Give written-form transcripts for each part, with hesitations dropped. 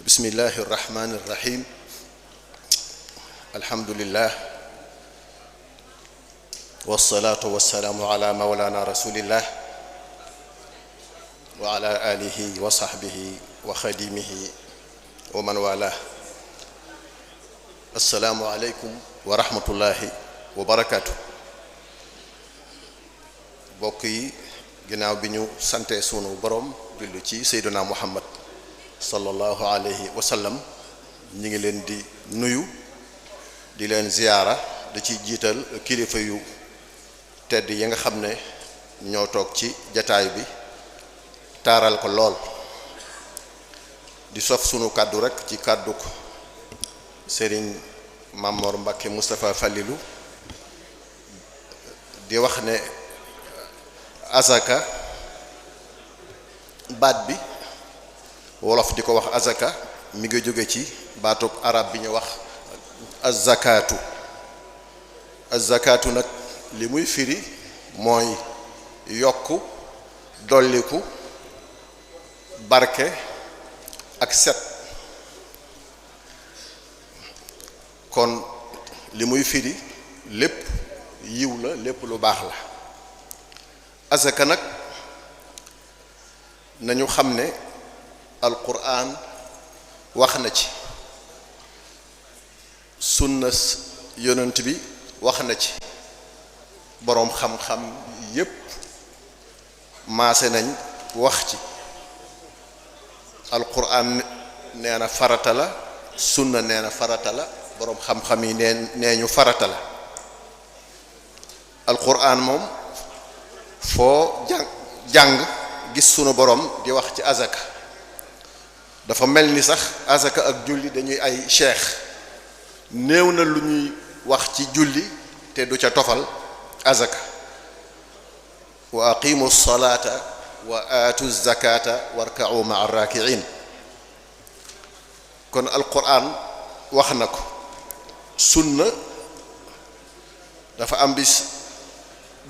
bismillahi irrahmani irrahim alhamdulillah wasalaatu wasalaamu ala mawlana rasulillah wa ala alihi wa sahbihi wa xadimihi wa man wala. assalaamu aleykum wa rahmatullahi wa barakaatu. bokk yi ginnaaw bi ñu sante sunu borom jullu ci seyduna muhammad sallallahu alayhi wa sallam, ñi ngi leen di nuyu di leen ziyaara di ci jiital kilifa yu tedd yi nga xam ne ñoo toog ci jataay bi taaral ko lool. di sof sunu kàddu rek ci kàddu ko Serigne Mamor Mbakke Moustapha Fallilu di wax ne azaka baat bi wolof di ko wax azaka mi ngi jóge ci baatub arab bi ñu wax az-zakatu. az-zakatu nag li muy firi mooy yokku dolliku barke ak set. kon li muy firi lépp yiw la, lépp lu baax la. azaka nag nañu xam ne alquran wax na ci, sunna yonent bi wax na ci, boroom xam-xam yépp maase nañ wax ci. alquran nee na farata la, sunna nee na farata la, boroom xam-xam yi nee ñu farata la. alquran moom foo jàng gis sunu boroom di wax ci azaka. dafa mel ni sax azaka ak julli dañuy ay cheikh. néew na lu ñuy wax ci julli te du ca tofal azaka. wa aqimu salata wa aatu zakata warka'u ma'a raki'in. kon alquran wax na ko. sunna dafa am bis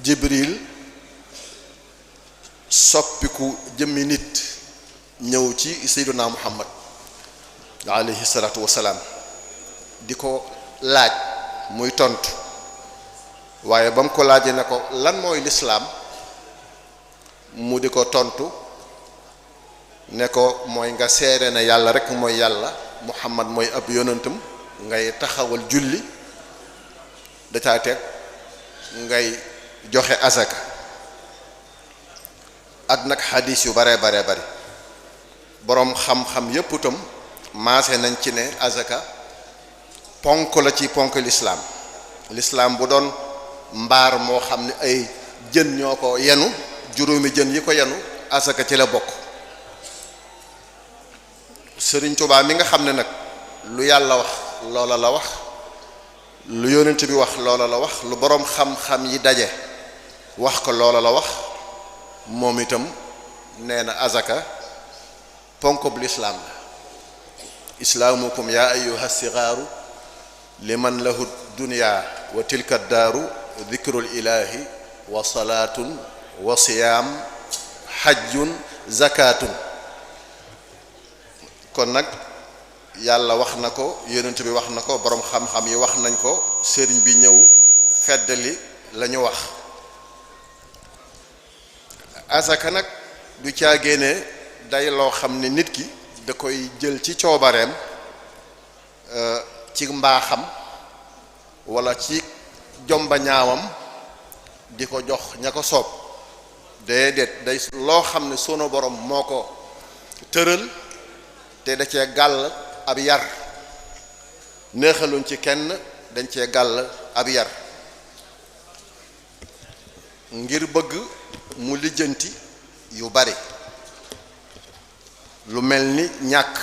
jibril soppiku jëmmi nit ñëw ci seyduna muhammad alayhi salaatu wasalaam di ko laaj muy tontu. waaye ba mu ko laajee ne ko lan mooy lislaam, mu di ko tontu ne ko mooy nga seere ne yàlla rek mooy yàlla, muhammad mooy ab yonentam, ngay taxawal julli, da caa teg ngay joxe azaka. ak nag xadis yu bare bare bari boroom xam-xam yépp itam maase nañ ci ne azaka ponk la ci ponk lislaam. lislaam bu doon mbaar moo xam ne ay jën ñoo ko yenu, juróomi jën yi ko yenu azaka ci la bokk. Sëriñ Tuubaa mi nga xam ne nag lu yàlla wax loola la wax, lu yonent bi wax loola la wax, lu boroom xam-xam yi daje wax ko loola la wax, moom itam nee na azaka ponk bu lislaam la. islaamukum yaa ayyuha sigaaru liman lahu dunya wa tilka daaru dikrul ilahi wa salaatun wa siyaam hajjun zakatun. kon nag yàlla wax na ko, yonent bi wax na ko, boroom xam-xam yi wax nañ ko, sëriñ bi ñëw feddali la ñu wax. azaka nag du caagéene day loo xam ne nit ki da koy jël ci coobareem, ci mbaaxam walla ci jomba ñaawam di ko jox ña ko soob. déedéet, day loo xam ne sunu borom moo ko tëral te da cee gàll ab yar. neexaluñ ci kenn, dañ cee gàll ab yar ngir bëgg mu lijjanti yu bari. lu mel ni ñàkk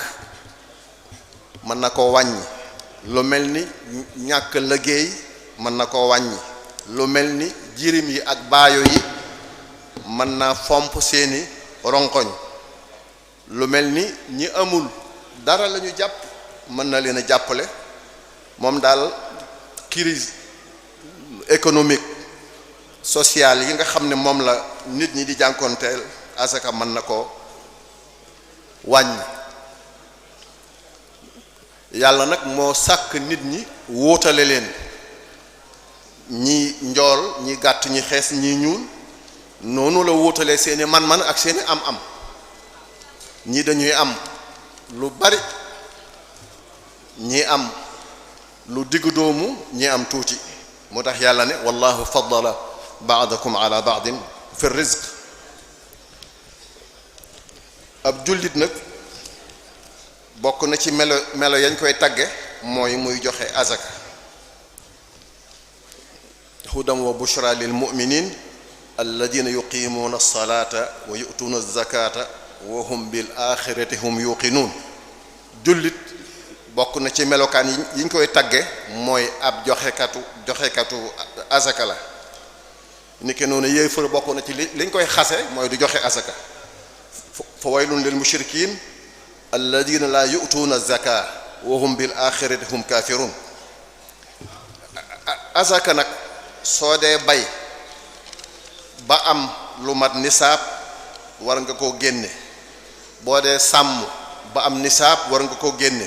mën na koo wàññi, lu mel ni ñàkk liggéey mën na koo wàññi, lu mel ni jirim yi ak baayo yi mën naa fomp seeni ronkoñ, lu mel ni ñi amul dara lañu jàpp mën na leen a jàppale. moom daal crise économique sociale yi nga xam ne moom la nit ñi di jànkoonteel, asaka mën na ko wàññi. yàlla nag moo sàkk nit ñi wóotale leen ñi njool ñi gàtt ñi xees ñi ñuul noonu la wóotalee seeni man-man ak seeni am-am ñi dañuy am lu bari ñi am lu diggu doomu ñi am tuuti moo tax yàlla ne wallahu faddala ba'dakum ala ba'din fi rizq ab jullit nag bokk na ci melo yañ koy tagge mooy muy joxe azaka hudan wa bushra lil mu'minin alladina yuqimuuna alsalata wa yu'tuuna alzakata wa hum bil axirati hum yuqinuun jullit bokk na ci melokaan yiñ koy tagge mooy ab joxekatu azaka la niki noonu yéefar bokk na ci liñ koy xase mooy du joxe azaka fa waylun lil mushrikin alladina la yu'tuuna zaka wa hum bil axirati hum kafirun azaka nag soo dee bay ba am lu mat nisaab war nga koo génne boo dee sàmm ba am nisaab war nga koo génne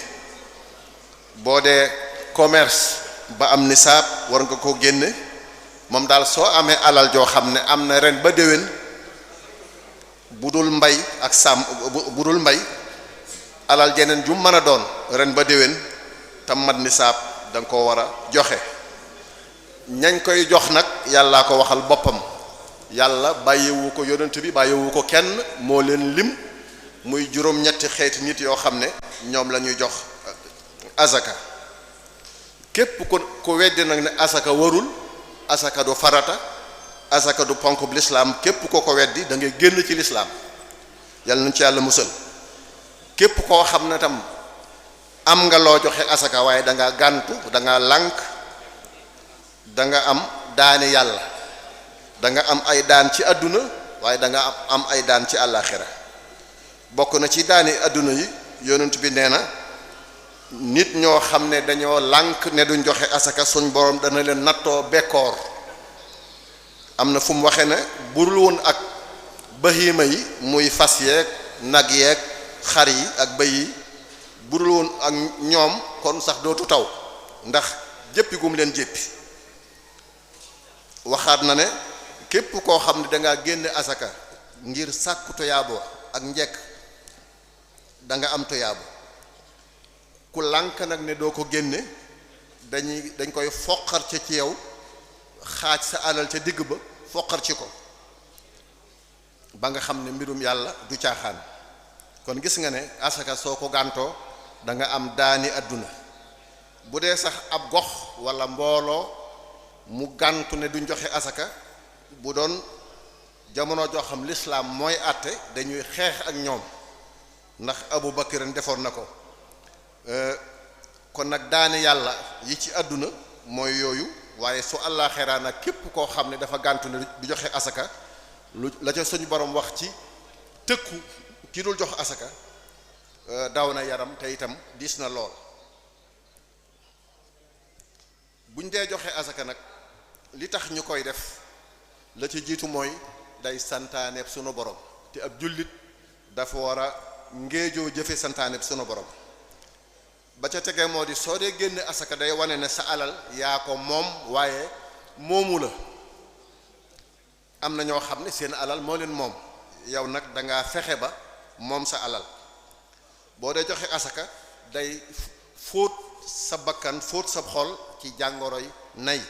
boo dee commerce ba am nisaab war nga koo génne moom daal soo amee alal joo xam ne am na ren ba déwén bu dul mbay ak sàmm bu dul mbay alal jeneen ju mën a doon ren ba déwén tam mat nisaab da nga koo war a joxe ñañ koy jox nag yàllaa ko waxal boppam yàlla bàyyiwu ko yonent bi bàyyiwu ko kenn moo leen lim muy juróom-ñetti xeeti nit yoo xam ne ñoom la ñuy jox azaka képp ko weddi nag ne azaka warul azaka du farata azaka du ponk bu lislaam képp ko weddi da ngay génn ci lislaam yàlla nañ ci yàlla musal képp koo xam ne tam am nga loo joxe azaka waaye da nga gàntu da nga lànk da nga am daani yàlla da nga am ay daan ci àdduna waaye da nga am ay daan ci àllaaxira bokk na ci daani àdduna yi yonent bi nee na nit ñoo xam ne dañoo lànk ne duñ joxe asaka suñ borom dana leen nattoo bekkoor am na fu mu waxee ne burul woon ak bahima yi muy fas yeeg nag yeeg xar yi ak bëy yi burul woon ak ñoom kon sax dootu taw ndax jéppi gum leen jéppi waxaat na ne képp koo xam ne dangaa génne asaka ngir sàkku toyaabo ak njekk da nga am toyaabo ku lànk nag ne doo ko génne dañ koy foqar ci yow xaaj sa alal ca digg ba foqar ci ko ba nga xam ne mbirum yàlla du caaxaan kon gis nga ne asaka soo ko gàntoo da nga am daani àdduna bu dee sax ab gox walla mbooloo mu gàntu ne duñ joxe asaka bu doon jamono joo xam lislaam mooy àtte dañuy xeex ak ñoom ndax Abu Bakr defoon na ko kon nag daani yàlla yi ci àdduna mooy yooyu waaye su àllaaxira nag képp koo xam ne dafa gàntu ne du joxe asaka lu la ca suñu borom wax ci tëkku ki dul jox asaka daw na yaram te itam diis na lool buñ dee joxe asaka nag li tax ñu koy def la ci jiitu mooy day santaaneeb sunu borom te ab jullit dafa war a ngéejoo jëfe santaaneeb sunu borom ba ca tegee moo di soo dee génne asaka day wane ne sa alal yaa ko moom waaye moomu la am na ñoo xam ne seen alal moo leen moom yow nag dangaa fexe ba moom sa alal boo dee joxe asaka day fóot sa bakkan fóot sa xol ci jàngoroy nay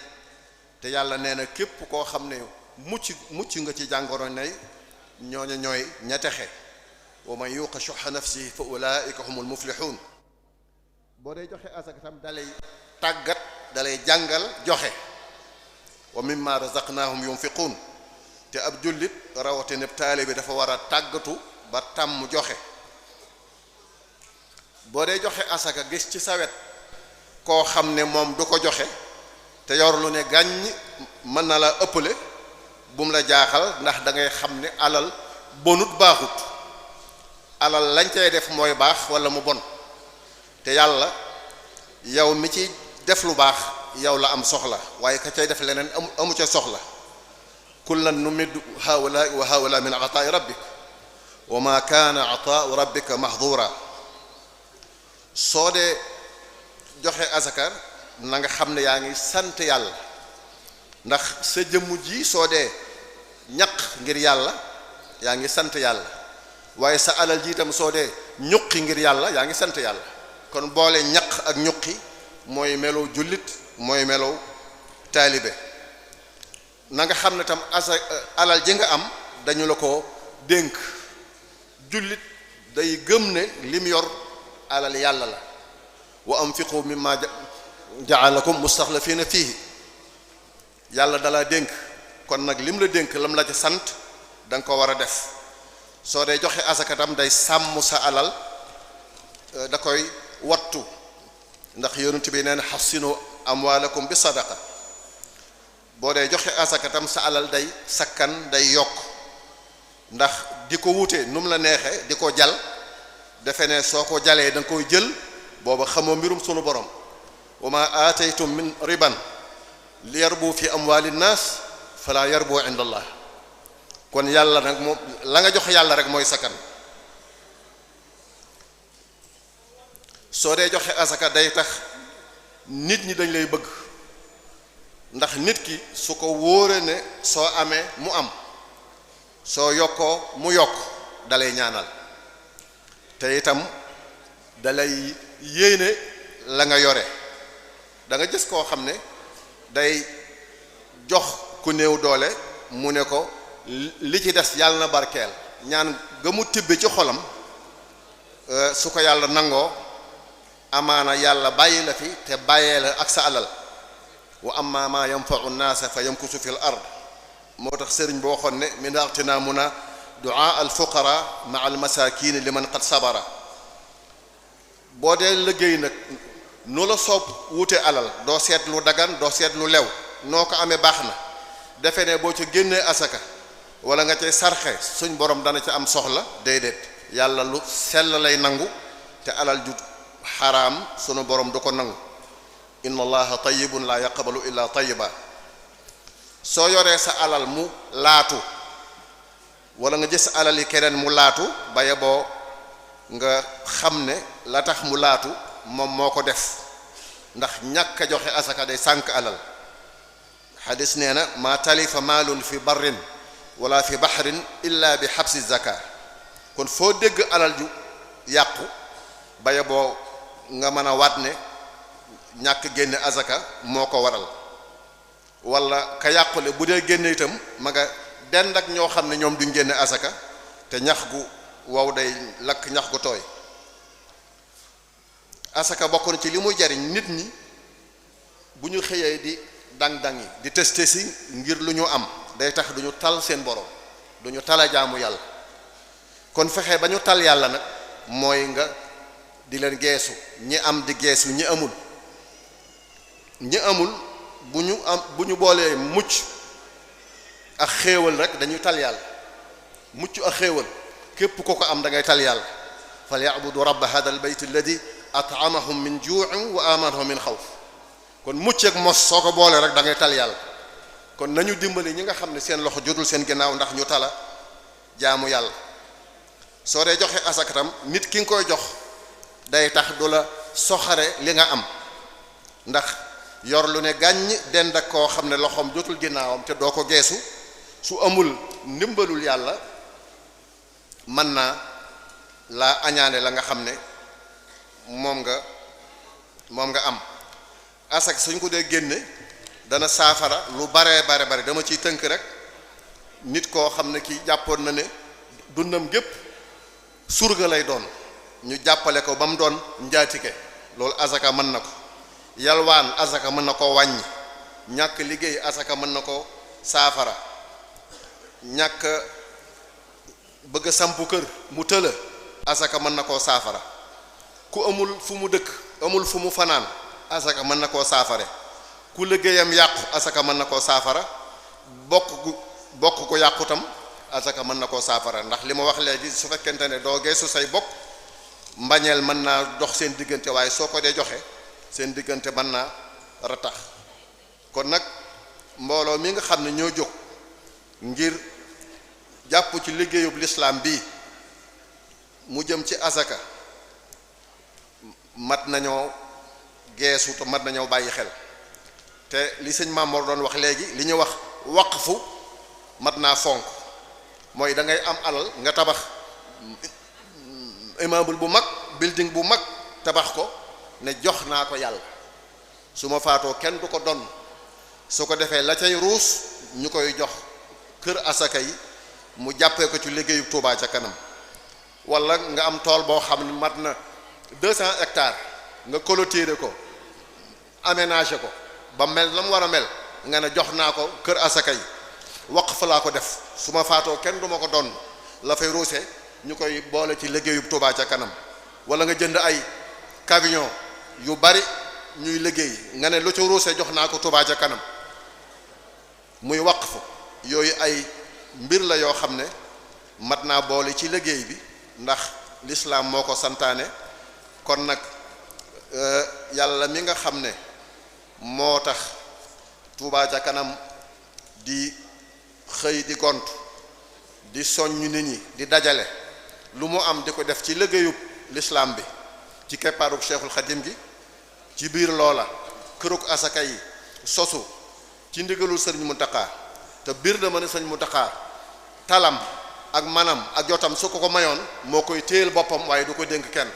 te yàlla nee na képp koo xam ne mucc nga ci jàngoroy nay ñooñu ñooy ña texe wa man yuqa shuhha nafsihi fa ulaika humul muflihun boo dee joxe asaka tam dalay tàggat dalay jàngal joxe wa mimma razaqnahum yunfiqun te ab jullit rawatina taalibe bi dafa war a tàggatu ba tàmm joxe boo dee joxe asaka gis ci sawet koo xam ne moom du ko joxe te yor lu ne gàññ mën na la ëppale bu mu la jaaxal ndax da ngay xam ne alal bonut baaxut alal lañ cay def mooy baax wala mu bon te yàlla yow mi ci def lu baax yow la am soxla waaye ka cay def leneen amu ca soxla kullan numiddu haula wa haula min ataai rabbik wa ma kaana ataau rabbika mahdura soo dee joxe asaka na nga xam ne yaa ngi sant yàlla ndax sa jëmm ji soo dee ñaq ngir yàlla yaa ngi sant yàlla waaye sa alal ji itam soo dee ñuqi ngir yàlla yaa ngi sant yàlla kon boole ñaq ak ñuqi mooy melow jullit mooy melow taalibe na nga xam ne tam alal ji nga am dañu la ko dénk jullit day gëm ne lim yor alal yàlla la wa anfiqu mimma ja'alakum mustaxlafiina fiihi yàlla dala dénk kon nag lim la dénk lam la ca sant da nga ko war a def soo dee joxe asaka tam day sàmm sa alal da koy wattu ndax yonent bi nee na xassinu amwaalakum bi sadaqa boo dee joxe asaka tam sa alal day sakkan day yokk ndax di ko wute nu mu la neexee di ko jal defe ne soo ko jalee da nga koy jël booba xamoo mbirum sunu borom wa ma aataytum min riban li yarbu fi amwaali nnaas fala yarbu inda allah kon yàlla nag moom la nga jox yàlla rek mooy sakkan soo dee joxe asaka day tax nit ñi dañ lay bëgg ndax nit ki su ko wóore ne soo amee mu am soo yokkoo mu yokk dalay ñaanal te itam dalay yéene la nga yore da nga gis koo xam ne day jox ku néew doole mu ne ko li ci des yàlla na barkeel ñaan ga mu tibbe ci xolam su ko yàlla nangoo amaana yàlla bàyyi la fi te bàyyee la ak sa alal wa amma ma yanfa'u nnaasa fa yamkusu fil ard moo tax sëriñ boo waxoon ne min ightinamuna du'a al fuqara ma'a al masakin liman qad sabara boo dee liggéey nag nu la soob wute alal doo seet lu dagan doo seet lu lew noo ko amee baax na defe ne boo ca génnee asaka wala nga cay sarxe suñ borom dana ca am soxla déedéet yàlla lu sell lay nangu te alal ju xaraam sunu borom du ko nangu inna allaha tayyibun la yaqbalu illa tayyiba soo yoree sa alal mu laatu wala nga gis alal yi keneen mu laatu baye boo nga xam ne la tax mu laatu moom moo ko def ndax ñàkk a joxe asaka day sànk alal xadis nee na maa talifa maalun fi barrin wala fi baxrin illa bi xabsi zaka kon foo dégg alal ju yàqu baye boo nga mën a waat ne ñàkk génne asaka moo ko waral wala ka yàqule bu dee génne itam ma nga dend ak ñoo xam ne ñoom duñ génne asaka te ñax gu wow day lakk ñax gu tooy asaka bokk na ci li muy jariñ nit ñi bu ñu xëyee di dang-dangi di teste si ngir lu ñu am day tax duñu tal seen borom duñu tala jaamu yàlla kon fexe ba ñu tal yàlla nag mooy nga di leen geesu ñi am di geesu ñi amul bu ñu boolee mucc ak xéewal rek dañuy tal yàlla mucc ak xéewal képp ko ko am da ngay tal yàlla fal ya'budu rabba hadha al bayt alladhi at'amahum min ju'in wa amanahum min xawf kon mucc ak mos soo ko boolee rek da ngay tal yàlla kon nañu dimbali ñi nga xam ne seen loxo jotul seen ginnaaw ndax ñu tala jaamu yàlla soo dee joxe asakatam nit ki nga koy jox day tax du la soxare li nga am ndax yor lu ne gàññ dend ak koo xam ne loxoom jotul ginnaawam te doo ko geesu su amul ndimbalul yàlla mën naa laa añaane la nga xam ne moom nga am asak suñ ko dee génne dana saafara lu bare dama ciy tënk rek nit koo xam ne kii jàppoon na ne dundam gépp surga lay doon ñu jàppale ko ba mu doon njaatike loolu asaka mën na ko yalwaan asaka mën na ko wàññi ñàkk liggéey asaka mën na ko saafara ñàkk bëgg a sampu kër mu tëla asaka mën na koo saafara ku amul fu mu dëkk amul fu mu fanaan asaka mën na koo saafare ku liggéeyam yàqu asaka mën na koo saafara bokk ko yàqu tam asaka mën na koo saafara ndax li ma wax léegi su fekkente ne doo geesu say bokk mbañeel mën naa dox seen diggante waaye soo ko dee joxe seen diggante mën naa ratax kon nag mbooloo mi nga xam ne ñoo jóg ngir jàpp ci liggéeyub lislaam bii mu jëm ci asaka mat nañoo geesu te mat na ñëw bàyyi xel te li sëñ Mamour doon wax léegi li ñu wax waqfu mat naa fonk mooy da ngay am alal nga tabax immeuble bu mag building bu mag tabax ko ne jox naa ko yàlla su ma faatoo kenn du ko donn su ko defee la cay ruus ñu koy jox kër asaka yi mu jàppee ko ci liggéeyu Touba ca kanam wala nga am tool boo xam ne mat na 200 hectares nga clôturer ko aménager ko ba mel na mu war a mel nga ne jox naa ko kër asaka yi waqf laa ko def su ma faatoo kenn du ma ko donn la fay ruuse ñu koy boole ci liggéeyu Touba ca kanam wala nga jënd ay camion yu bari ñuy liggéey nga ne lu ci ruuse jox naa ko Touba ca kanam muy waqf yooyu ay mbir la yoo xam ne mat naa boole ci liggéey bi ndax lislaam moo ko santaane kon nag yàlla mi nga xam ne moo tax Touba ca kanam di xëy di gont di soññ nit ñi di dajale lu mu am di ko def ci liggéeyub lislaam bi ci keppaarub Cheikhul Khadim gi ci biir loola kërug asaka yi sosu ci ndigalul sëriñ Mountakha te biir dama ne sëriñ Mountakha talam ak manam ak jotam su ko mayoon moo koy téyel boppam waaye du ko dénk kenn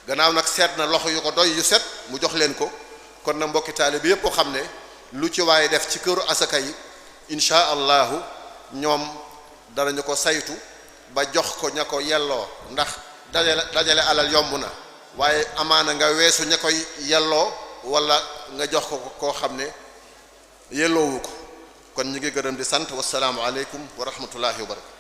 gannaaw nag seet na loxo yu ko doy yu set mu jox leen ko kon na mbokki taalibe bi yépp xam ne lu ci waaye def ci këru asaka yi insha allahu ñoom danañu ko saytu ba jox ko ña ko yelloo ndax dajale alal yomb na waaye amaana nga weesu ña koy yelloo wala nga jox ko koo xam ne yelloowu ko kon ñu ngi gërëm di sant wasalaamu aleykum wa rahmatullahi wa barakatu